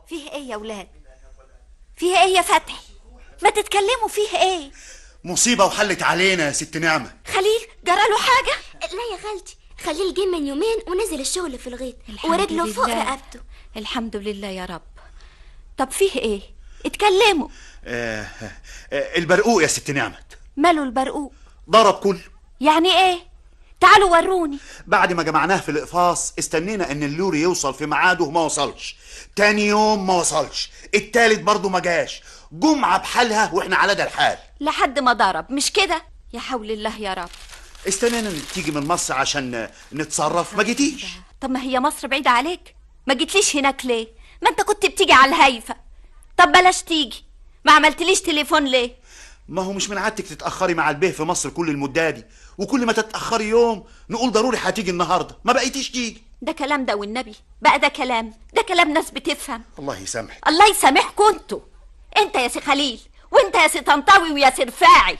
فيه ايه يا ولاد؟ فيه ايه يا فتحي؟ ما تتكلموا، فيه ايه؟ مصيبة وحلت علينا يا ست نعمة. خليل جراله حاجة؟ لا يا خالتي، خليل جه من يومين ونزل الشغل في الغيط ورجله فوق رقبته. الحمد لله يا رب. طب فيه ايه؟ اتكلموا. البرقوق يا ست نعمة. ماله البرقوق؟ ضرب كله. يعني ايه؟ تعالوا وروني. بعد ما جمعناه في الإقفاص استنينا ان اللوري يوصل في ميعاده، ما وصلش. تاني يوم ما وصلش، التالت برضه ما جاش. جمعة بحالها واحنا على ده الحال لحد ما ضرب، مش كده؟ يا حول الله يا رب. استنينا انك تيجي من مصر عشان نتصرف، ما جيتيش. طب ما هي مصر بعيدة عليك، ما جيتليش هناك ليه؟ ما انت كنت بتيجي على الهيفا. طب بلاش تيجي، ما عملتليش تليفون ليه؟ ما هو مش من عادتك تتأخري مع البيه في مصر كل المدة دي، وكل ما تتأخري يوم نقول ضروري هتيجي النهارده، ما بقيتيش تيجي. ده كلام ده والنبي بقى، ده كلام، ده كلام ناس بتفهم. الله يسامحك. الله يسامحكوا انتوا، انت يا سي خليل وانت يا سي طنطاوي ويا سي رفاعي.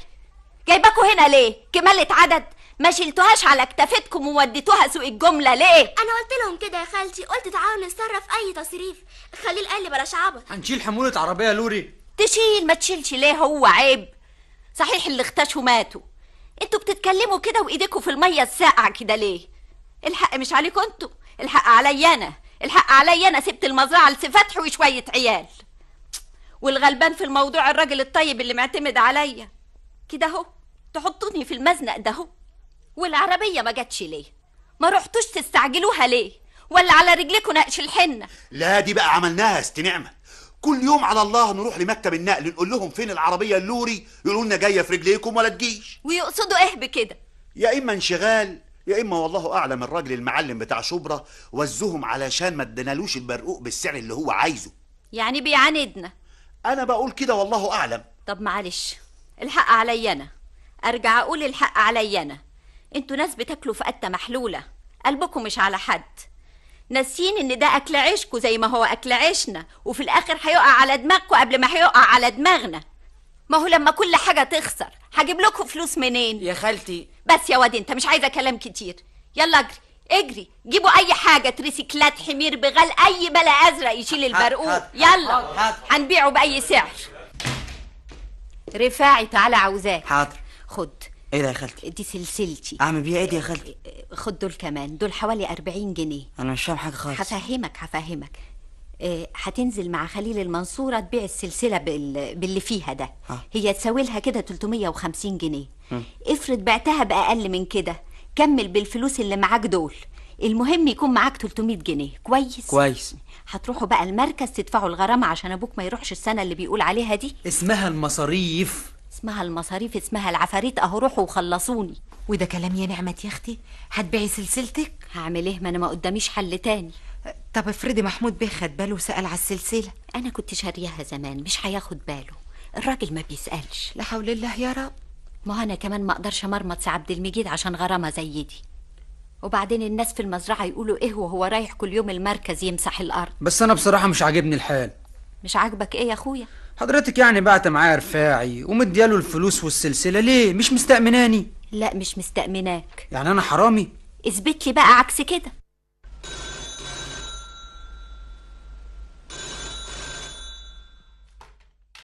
جايباكوا هنا ليه؟ كمالة عدد؟ ما شلتوهاش على كتافتكم ووديتوها سوق الجملة ليه؟ أنا قلت لهم كده يا خالتي، قلت تعالوا نتصرف أي تصريف. خليل قال لي بلاش عبط. هنشيل حمولة عربية لوري؟ تشيل ما تشيلش ليه؟ هو عيب؟ صحيح اللي اختشوا ماتوا. انتوا بتتكلموا كده وايديكوا في المية الساقعة كده ليه؟ الحق مش عليكم انتوا، الحق عليا انا، الحق عليا انا. سبت المزرعة لسي فتحي وشوية عيال، والغلبان في الموضوع الراجل الطيب اللي معتمد عليا كده اهو، تحطوني في المزنق ده اهو. والعربية ما جاتش ليه؟ ما رحتوش تستعجلوها ليه؟ ولا على رجلكم نقش الحنة؟ لا دي بقى عملناها يا ست نعمة. كل يوم على الله نروح لمكتب النقل نقول لهم فين العربية اللوري، يقولوا لنا جاية في رجليكم ولا تجيش. ويقصدوا ايه بكده؟ يا اما انشغال، يا اما والله اعلم الراجل المعلم بتاع شبرا وزهم علشان ما ادينالوش البرقوق بالسعر اللي هو عايزه. يعني بيعاندنا؟ انا بقول كده والله اعلم. طب معلش، الحق عليا انا، ارجع اقول الحق عليا انا. انتوا ناس بتاكلوا في قته محلولة، قلبكم مش على حد، ناسيين ان ده اكل عيشكوا زي ما هو اكل عيشنا، وفي الاخر هيقع على دماغكوا قبل ما هيقع على دماغنا. ما هو لما كل حاجة تخسر هجيب لكم فلوس منين يا خالتي؟ بس يا واد انت مش عايزه كلام كتير، يلا اجري اجري جيبوا اي حاجة، تريسيكلات، حمير، بغال، اي بلا ازرق يشيل البرقوق. يلا هنبيعه باي سعر. رفاعي تعالى عاوزاك. حاضر. خد. ايه ده يا خالتي؟ دي سلسلتي. اعمل بيها ايه دي يا خالتي؟ خد دول كمان، دول حوالي 40 جنيه. انا مش فاهم حاجة خالص. هفهمك هفهمك. هتنزل مع خليل المنصورة تبيع السلسلة باللي فيها ده. هي تساوي لها كده 350 جنيه. افرض بعتها باقل من كده، كمل بالفلوس اللي معاك دول، المهم يكون معاك 300 جنيه. كويس؟ كويس. هتروحوا بقى المركز تدفعوا الغرامة عشان ابوك ما يروحش السنة اللي بيقول عليها دي. اسمها المصاريف. اسمها المصاريف، اسمها العفاريت. اهو روحوا وخلصوني. وده كلام يا نعمة يا اختي؟ هتبيعي سلسلتك؟ هعمل ايه؟ ما انا ما قداميش حل تاني. طب افرضي محمود بيه خد باله وسأل على السلسلة. انا كنت شارياها زمان، مش هياخد باله، الراجل ما بيسألش. لا حول الله يا رب. ما انا كمان ما اقدرش امرمط عبد المجيد عشان غرامة زي دي. وبعدين الناس في المزرعة يقولوا ايه وهو رايح كل يوم المركز يمسح الارض. بس انا بصراحة مش عاجبني الحال. مش عاجبك ايه يا اخويا؟ حضرتك يعني بعت معايا رفاعي ومدياله الفلوس والسلسله ليه؟ مش مستأمناني؟ لا مش مستأمناك. يعني انا حرامي؟ اثبت لي بقى عكس كده.